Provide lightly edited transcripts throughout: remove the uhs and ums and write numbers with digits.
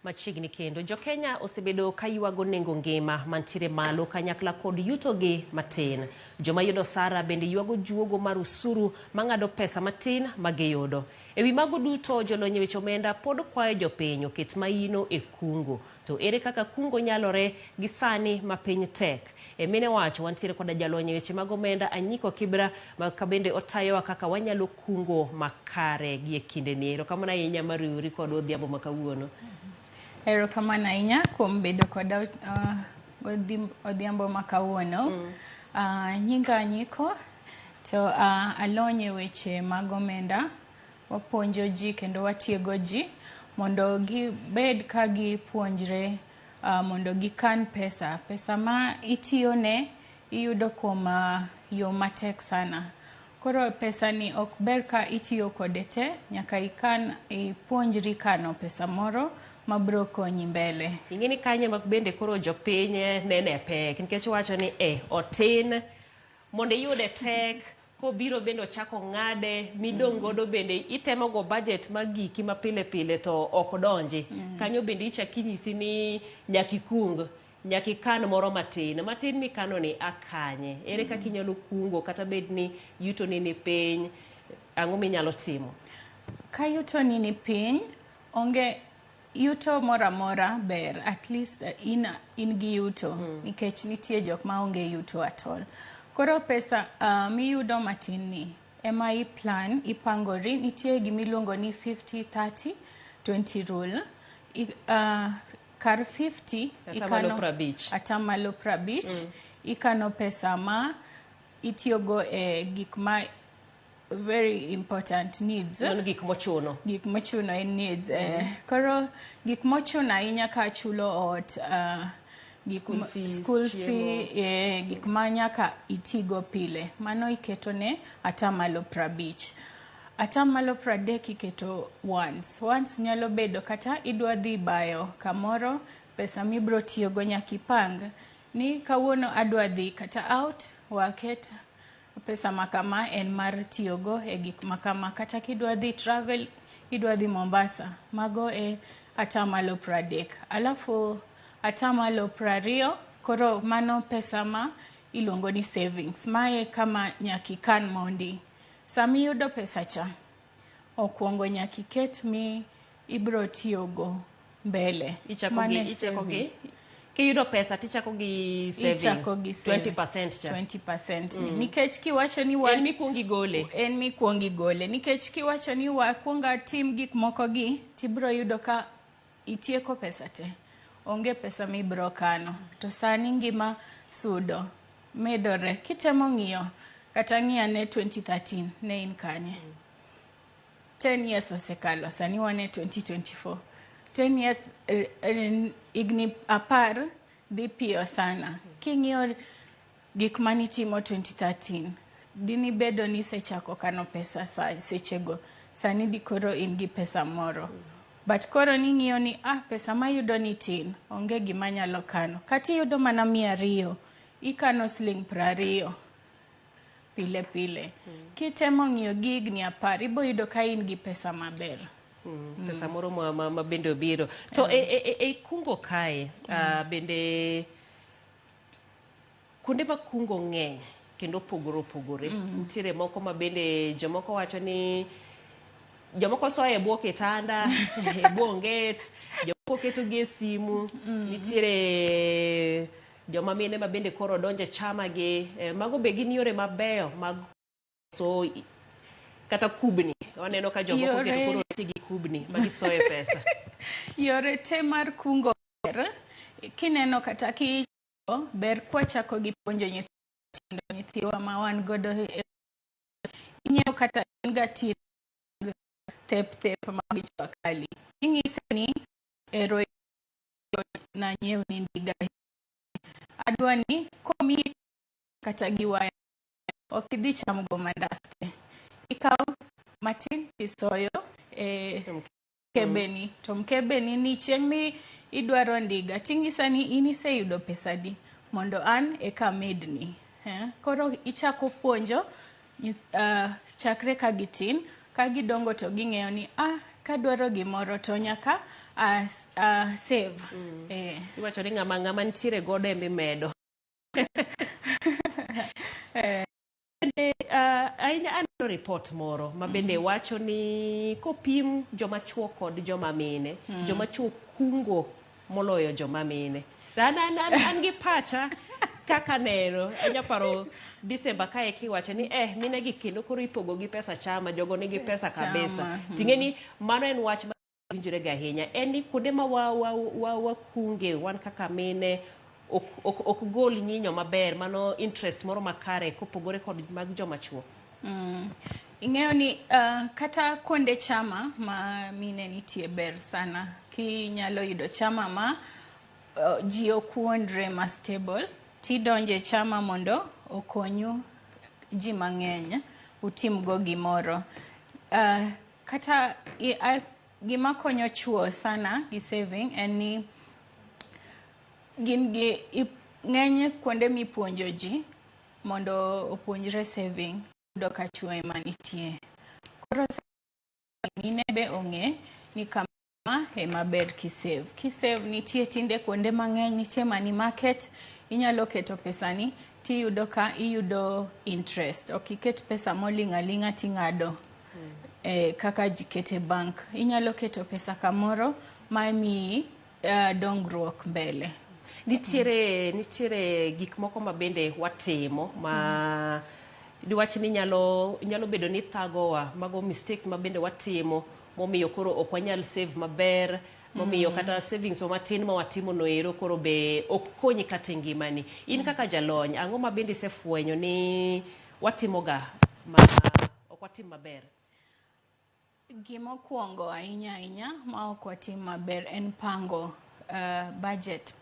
Machiegni kendo, jokenya osebedo ka ywago nengo ngima mantiere malo kanyakla kod yutogi matin. Joma yudo osara bende ywago juogo mar osuru mang'ado pesa matin ma giyudo. E wi mago duto, jolony e weche omenda pod kwayo jopiny oket maino e kungo. To ere kaka kungo nyalore gi sani ma piny tek? E mine wacho wantiere koda jalony e weche mag omenda Anyiko Kibra ma ka bende otayowa kaka wanyalo kungo makare gi e kindeni. Erokamano ahinya mar riwori kodwa odhiambo ma kawuono. Erokamano ahinya kuom bedo koda odhiambo ma kawuono. Nyinga Anyiko to alony e weche mag omenda. Wapuonjo ji kendo watiego ji mondo gibed ka gipuonjre mondo gikan pesa. Pesa ma itiyone iyudo kuom yo matek sana. Koro pesa ni ok ber ka itiyo kode te, nyaka ikan, ipuonjri kano pesa moro mabiro konyi mbele. Ing'e ni kanyo ema bende koro jopiny nene pek nikech wacho ni e otin mondo iyude tek kobiro bende ochako ng'ade midong' godo bende itemo go budget mag giki ma pile pile to ok donji. Kanyo bende ichak inyisi ni nyaka ikung, nyaka ikan moro matin. Matin mikano ni a kanye? Ere kaka inyalo kungo kata bed ni yuto ni ni piny, ang'o minyalo timo? Ka yuto ni ni piny, onge yuto moro amora ber at least in gi yuto nikech nitie jok ma onge yuto at all. Koro pesa miyudo matin ni ema i plan, ipangori, nitie gimiluongo ni 50 30 20 rule. Kar 50 Atamalo 50. Atamalo 50 ikano pesa ma itiyogo e gik ma very important needs. Mano gik mochuno. Gik mochuno en needs. Koro gik mochuno ahinya ka chulo ot, gik School fees, school chiemo. fee, gik ma nyaka itigo pile. Mano iketo ne atamalo 50. Atamalo 30 iketo wants. Wants nyalo bedo kata idwa dhi bayo kamoro, pesa mibro tiyogo nyaka ipang ni kawuono adwa dhi kata out, waket pesa ma kama en mar tiyogo e gik ma kama. Kata kidwa dhi travel, idwa dhi Mombasa, mago e atamalo 30. Alafu atamalo 20, koro mano pesa ma iluongo ni savings. Mae kama nyaka ikan mondi. Sama iyudo pesa cha, okuongo nyaka iket mi ibro tiyogo mbele. Ichako Mano gi, e ichako gi savings. kiyudo pesa tichako gi savings. Ichako gi savings. 20% cha. 20% ni. Nikech kiwacho ni wa En mikwongo igole. En mikwongo igole. Nikech kiwacho ni wakwongo atim gik moko gi, tibro yudo ka itieko pesa te. Onge pesa mibro kano. To sani ngima sudo medore. Kitemo ng'iyo kata ng'iyo ane 2013 ne in kanye? 10 years osekalo, sani wan e 2024. 10 years, higni 10 dhi piyo sana. King'iyo gik manitimo 2013, dini bedo ni isechako kano pesa sa sechego, sani di koro in gi pesa moro. But koro ning'iyo ni pesa mayudo ni tin, onge gima anyalo kano. Kata iyudo mana 200, ikano siling 20 pile pile. Kitemo ng'iyo gi higni 10, ibo yudo ka in gi pesa maber. Pesa moro ma bende obiro. To e kungo kae, bende kuonde ma kungo ng'eny kendo opogore opogore. Nitiere moko ma bende jomoko wacho ni jomoko soyo e bwo kitanda, e bwo onget, jomoko keto gi e simu. Nitiere joma mine ma bende koro donjo e chama gi. Mago be gin yore mabeyo mag so kata kubni. Waneno ka jomoko keto koro ti gi kubni ma gisoye pesa. Yore te mar kungo ber. Kineno kata ki ber kwachako gi puonjo nyithindo, nyithiwa ma wan godo e inyiewo kata en ga tin thep thep mag jua kali. Inyise ni ero nanyiew ni ndiga. Adwa ni komiyi kata gi waya ok idhi chamo go mandas te. Ikawo matin tisoyo e mkebe ni. To mkebe ni ni chieng' mi idwaro ndiga ting'isa ni in iseyudo pesa di mondo an eka amedni. Koro ichako puonjo chakre ka gitin, ka gidongo to ging'eyo ni kadwaro gimoro to nyaka Save. Eh. Iwacho ni ng'ama nitiere godo emimedo. Bende, ahinya aneno report moro ma bende wacho ni kopim joma chuo kod joma mine, joma chuo kungo moloyo joma mine. To an gi pacha kaka neno, anya paro December kae kiwacho ni mine gi kendo koro ipogo gi pesa chama, jogo nigi pesa kabisa. Chama. Ting'e ni mano en wach ma winjore ga ahinya. En ni kuonde ma wakunge wan kaka mine ok gol nyinyo maber, mano interest moro makare kopogore kod mag joma chuo. Ing'eyo ni kata kuonde chama ma mine nitie ber sana. Kinyalo yudo chama ma ji okuondre ma stable, tidonje chama mondo okonyu ji mang'eny utimgo gimoro. Kata gima konyo chuo sana gi saving en ni gin gi ng'eny kuonde mipuonjo ji mondo opuonjre saving, yudo ka chuo ema nitie. Koro mine be ong'e ni kama ema ber kisave. Kisave nitie tinde kuonde mang'eny, nitie money market, inyalo keto pesani tiyudo ka iyudo interest. Ok iket pesa moling' aling'a ting'ado kaka ji kete bank. Inyalo keto pesa kamoro ma miyi dongruok mbele. Nitiere gik moko ma bende watimo ma diwach ni nyalo bedo ni thagowa, mago mistakes ma bende watimo momiyo koro ok wanyal save maber, momiyo kata savings wa matin ma watimo no ero koro be ok konyi kata e ngimani. In kaka jalony, ang'o ma bende isefwenyo ni watimoga ma ok watim maber? Gimokwongo ahinya ahinya ma ok watim maber en pango budget.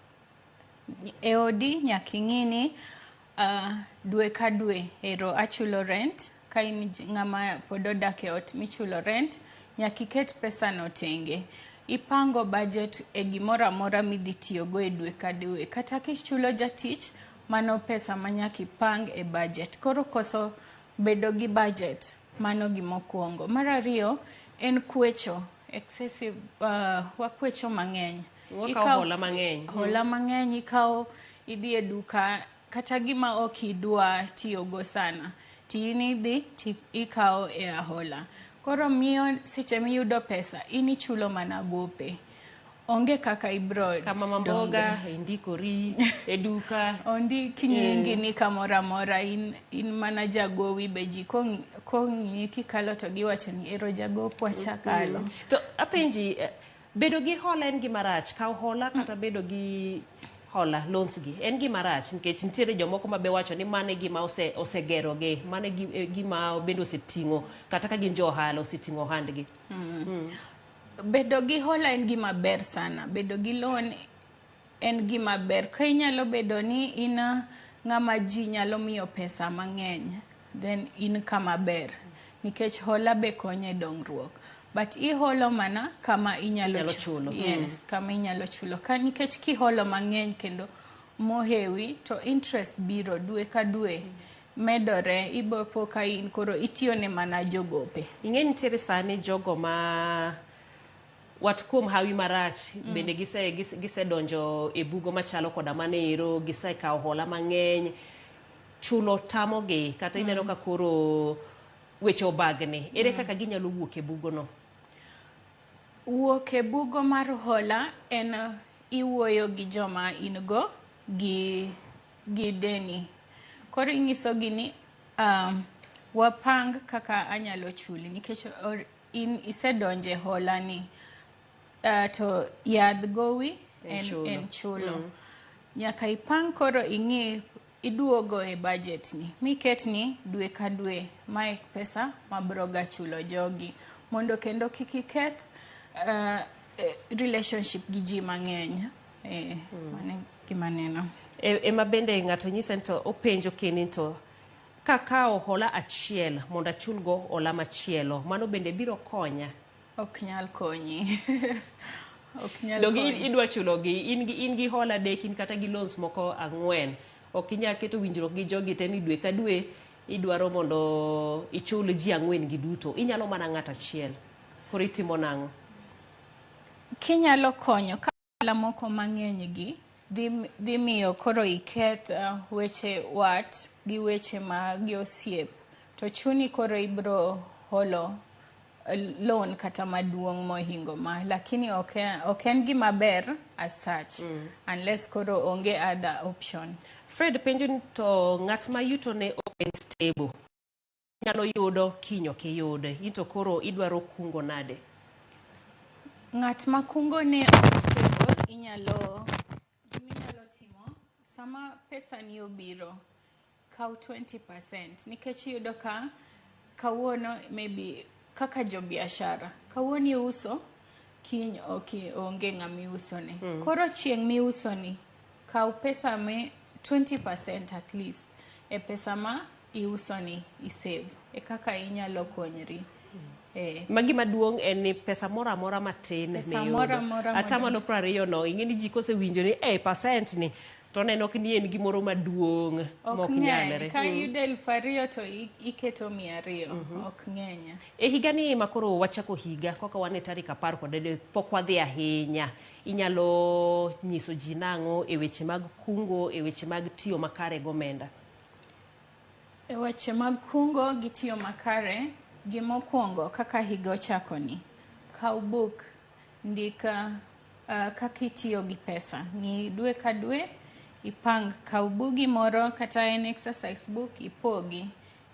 E odi nyaka ing'i ni dwe ka dwe ero achulo rent, ka in ng'ama pod odak e ot michulo rent, nyaka iket pesa no tenge. Ipango budget e gimoro amora midhi tiyogo e dwe ka dwe. Kata kichulo jatich, mano pesa ma nyaka ipang e budget. Koro koso bedo gi budget, mano gimokwongo. Mar ariyo en kwecho, excessive, wakwecho mang'eny. Wakawo hola mang'eny. Hola mang'eny, ikawo, idhi e duka, kata gima ok idwa tiyogo sana, ti in idhi ti ikawo e ahola. Koro miyo seche miyudo pesa, in ichulo mana gope. Onge kaka ibro Kama mamboga, indikori e duka. Ondik nyingi ni kamoro amora, in mana jagowi be ji kong'iyi kikalo to giwacho ni ero jagopwa cha kalo. To apenji, bedo gi hola en gima rach? Kawo hola kata bedo gi hola, loans gi, en gima rach nikech nitiere jomoko ma be wacho ni mano e gima osegerogi, mano e gima bende oseting'o, kata ka gin jo ohala oseting'o ohandgi. Bedo gi hola en gima ber sana. Bedo gi loan en gima ber. Ka inyalo bedo ni in ng'ama ji nyalo miyo pesa mang'eny, then in kama ber. Nikech hola be konyo e dongruok. But iholo mana kama inyalo Inyalo chulo. Yes, kama inyalo chulo. Ka nikech kiholo mang'eny kendo mohewi to interest biro dwe ka dwe medore, ibo po ka in koro itiyo ne mana jogope. Ing'e nitiere sani jogo ma wat kuom hawi marach bende gisedonjo e bugo machalo koda mano ero, gisekawo hola mang'eny, chulo tamogi, kata ineno ka koro weche obagni. Ere kaka ginyalo wuok e bugono? Wuok e bugo mar hola en iwuoyo gi joma in go gi deni. Koro inyisogi ni wapang kaka anyalo chuli nikech in isedonje hola ni, to yadh gowi en chulo. Nyaka ipang koro ing'i iduogo e budget ni miket ni dwe ka dwe mae pesa mabro ga chulo jogi mondo kendo kik iketh relationship gi ji mang'eny. Mano gima aneno. Ema bende ng'ato nyise ni to openjo keni to kakawo hola achiel mondo achulgo hola machielo, mano bende biro konya? Ok nyal konyi. Ok nyal Donge konyi. idwa chulogi, in gi hola adek, in kata gi loans moko 4. Ok inyal keto winjruok gi jogi te ni dwe ka dwe idwaro mondo ichul ji 4 gi duto. Inyalo mana ng'ato achiel. Koro itimo nang'o? Kinyalo konyo ka ohala moko mang'eny gi dhi miyo koro iketh weche wat gi weche mag osiep to chuni koro ibro holo loan kata maduong' mohingo ma, lakini ok en gima ber as such unless koro onge other option. Fred penjo ni to ng'at ma yuto ne ok en stable nyalo yudo kiny ok iyud in to koro idwaro kungo nade? Ng'at ma kungo ne ok stable, inyalo giminyalo timo sama pesa ni obiro, kaw 20% nikech iyudo ka kawuono maybe kaka jo biashara kawuono iuso, kiny ok onge ng'ama iusone. Koro chieng' miusoni kaw pesa me 20% at least e pesa ma iusoni isave e kaka inyalo konyri. Ma gima duong' en ni pesa moro amora matin Pesa moro amora. Atamalo 20 no, ing'e ni ji kosewinjo ni e percent ni to oneno ni en gimoro maduong' mok nyalre. Ka iyudo 2,000 to iketo 200, ok ng'eny. E higa ni ma koro wachako higa koka wan e tarik 13, pok wadhi ahinya. Inyalo nyiso ji nang'o e weche mag kungo, e weche mag tiyo makare gomenda? E weche mag kungo gi tiyo makare, gimokwongo kaka higa ochakoni, kaw buk, ndik kaka itiyo gi pesa. Ng'i dwe ka dwe, ipang, kaw bugi moro kata en exercise book ipogi.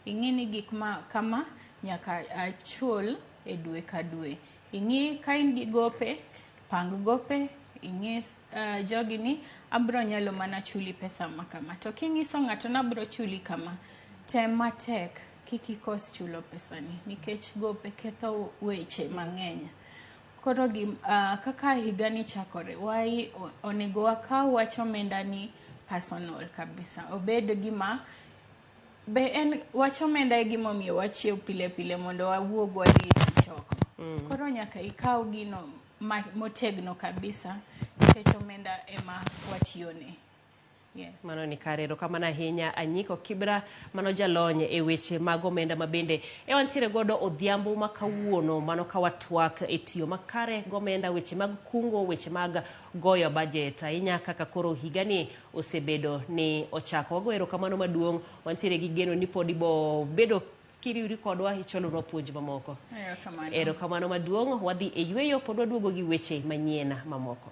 Ing'i ni gik ma kama nyaka achul e dwe ka dwe. Ing'i ka in gi gope, pang gope, ing'is jogi ni abro nyalo mana chuli pesa ma kama. To king'iso ng'ato ni abro chuli kama, tem matek kik ikos chulo pesani nikech gope ketho weche mang'eny. Koro kaka higa ni chakore, onego wakaw wach omenda ni personal kabisa. Obed gima be en wach omenda e gimomiyo wachiew pile pile mondo wawuog wadhi e tich oko. Koro nyaka ikaw gino motegno kabisa nikech omenda ema watiyone. Yes. Mano ni kare, erokamano ahinya Anyiko Kibra, mano jalony e weche mag omenda ma bende e wantiere godo odhiambo ma kawuono, mano ka watwak e tiyo makare gomenda, weche mag kungo, weche mag goyo budget ahinya kaka koro higani osebedo ni ochako. Wago erokamano maduong', wantiere gi geno ni pod ibo bedo kiriwri kodwa icholonwa puonj mamoko. Erokamano. Erokamano maduong', wadhi e yweyo pod waduogo gi weche manyien mamoko.